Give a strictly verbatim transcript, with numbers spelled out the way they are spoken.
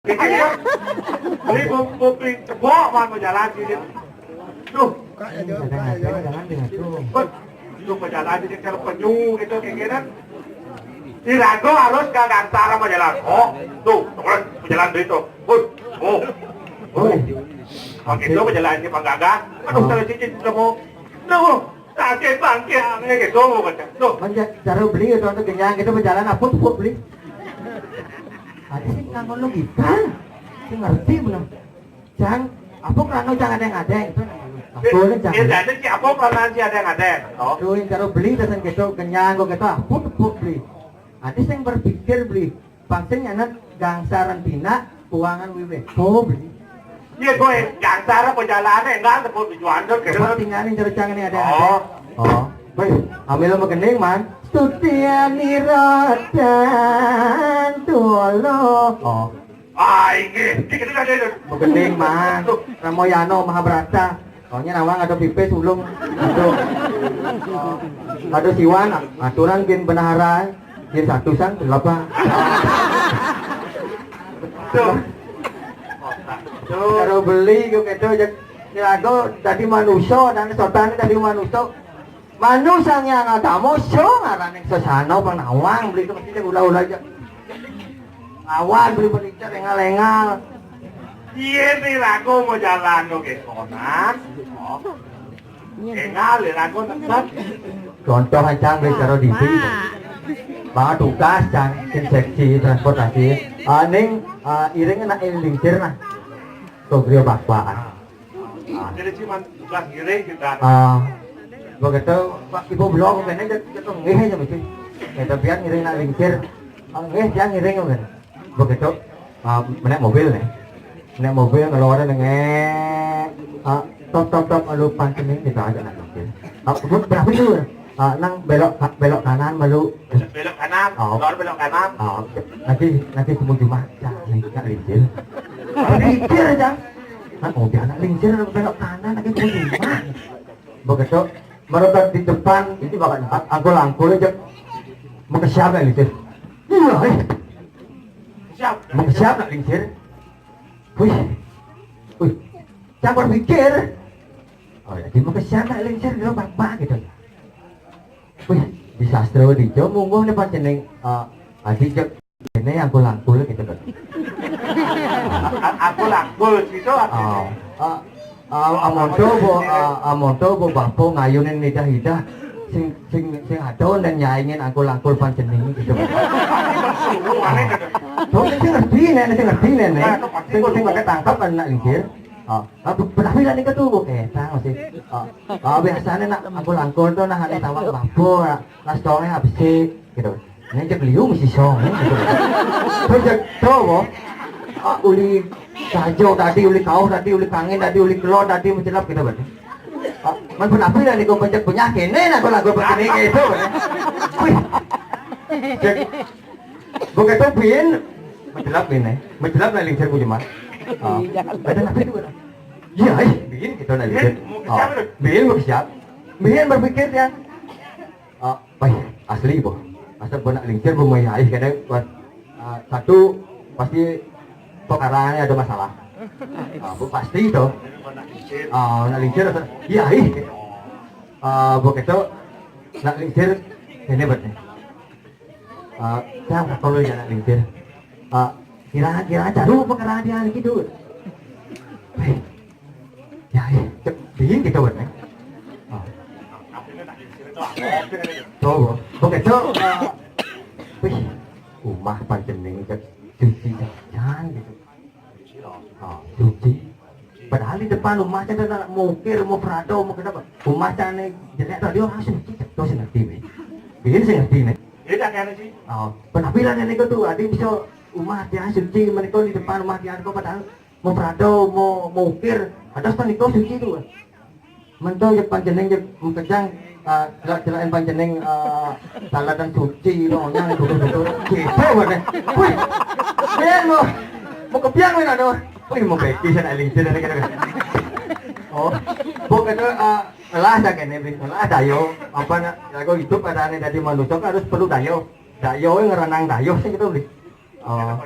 Kayaknya beli bom bom beli cebok mah mau jalan sini. Tuh, jangan jangan dengan tuh. Tuh mau jalan sini kalau penyu gitu kayaknya. Si Rago harus ke Gangsara mau jalan. Oh, tuh, teman mau jalan dari itu. Oh, oh, oh. Pakai itu mau jalan si Pak Gagah. Aduh, saya cincin ketemu. Tuh, sakit bangke aneh gitu mau kata. Tuh. Manja cara beli itu untuk kenyang kita berjalan apa tuh beli? Ada sih nggak ngono gitu. Sih ngerti belum? Cang, apa kerana cang ada yang ada itu? Aku ini cang. Dia ada si apa kerana si ada yang ada. Oh. Tuh yang cara beli datang gitu kenyang kok gitu apa tuh beli? Ada sih yang berpikir beli. Pasti anak gangsa rentina keuangan wiwit. Oh beli. Iya gue gangsa apa jalannya enggak ada tujuan tuh gitu. Tinggalin cara cang ini ada yang ada. Oh. Oh. Baik, ambil lo kening man. Tutian irotan dulu. Oh. Ah, ini. Ini kita ada itu. Bekening man. Ramoyano Mahabharata. Soalnya nawang ada pipis ulung. Aduh. Aduh siwan aturan gin benahara. Gin satu sang berapa? Tuh. Tuh. Kalau beli gue gitu aja. Ini aku tadi manusia dan sotan tadi manusia. Manusanya nggak tamu, so ngaraning sesano pang nawang beli itu mesti ulah-ulah aja. Awan beli berlincir engal-engal. Iya nih lagu mau jalan oke konan. Engal ya lagu tempat. Contoh aja beli karo di Bang tugas cang tim seksi transportasi. Aning iring enak lincir nah. Tuh griya bakwa. Jadi cuman tugas ngiring kita. Ah, begitu Pak Ibu belum kene kita nggih aja mesti. Kita pian ngiring nak lincir. Ah, nggih pian ngiring kan. Begitu ah, menek mobil nih. Menek mobil ngeluarin nge ah, top top top alu pancening kita aja nak lincir. Ah, berapa itu? Ah, nang belok belok kanan malu. Belok kanan, oh. Keluar belok kanan. Oh, nanti nanti kamu cuma cak nak lincir. Lincir aja. Kan udah anak lincir belok kanan lagi pun rumah. Begitu merotot di depan itu bakal angkul-angkul aja. Mau ke siapa lincir? Iya, eh. Siap. Mau ke siapa lincir? Wih. Wih. Campur pikir. Oh, jadi mau ke siapa lincir dia bak gitu ya. Wih, di sastra di Jawa mungguh nih panjeneng uh, adik jek ini angkul-angkul gitu kan. Aku langkul gitu. Oh. Uh, uh, amonto bo uh, amonto bo bapo ngayunin nidah-idah sing sing sing adon dan nyaingin angkul-angkul panjeneng gitu. Tuh sing ngerti nih, sing ngerti nih, nih. Sing sing pakai tangkap kan nak lincir. Oh, tapi penampilan itu tuh kayak tang sih. Oh, oh biasanya nak angkul-angkul tuh nah ada tawang bapo, nah stolnya habis sih gitu. Ini cek liu mesti song gitu. Terus cek tuh bo. Ah, uli kajo tadi, uli kau tadi, uli kangen tadi, uli kelon tadi mencelap gitu berarti. Ah, man penampilan itu pencet penyakit nih nah kalau gue begini kayak itu. Wih. Cek Bukan topin. Mencelap ini. Mencelap nak lingsir ku cuma. Ah, ada apa itu? Iya, eh, bikin kita nak lingsir. Ah, bikin mau siap. Bikin berpikir ya. Ah, wah, asli boh. Asal pun nak lingsir pun mau ya, eh, kadang buat ah, satu pasti perkaraannya ada masalah. Ah, bu pasti itu. Ah, nak lingsir asal. Iya, eh. Ah, begitu nak lingsir ini betul. Ah, cang kalau jalan lingsir. Ah, kira-kira caru apa kerana dia gitu. Hei. Ya, eh, cek dingin gitu kan. Ah. Tuh, oke tuh. Ah. Wih, rumah pancening cek cuci jajan gitu. Oh, suci. Padahal di depan rumahnya ada nak mukir, mau prado, mau kenapa? Rumahnya nih jelek tadi orang suci, terus ngerti nih. Bikin sih ngerti nih. Beda kan sih? Oh, penampilan ini tuh, ada bisa rumah dia suci, mereka di depan rumah dia ada padahal mau prado, mau mukir, ada setan itu suci tuh. Mentu jek pancening jek mengkejang ah, celak-celakin pancening ah, salah dan suci lo nya betul-betul gitu mana. Wih, dia mau mau kebiang mana tuh? Wih, mau beki sana lincir ada kata. Oh, bukan tuh ah, lah saya kene beli lah dayo apa nak lagu hidup ada nih dari manusia kan harus perlu dayo. Dayo ngerenang dayo sih gitu beli. Oh.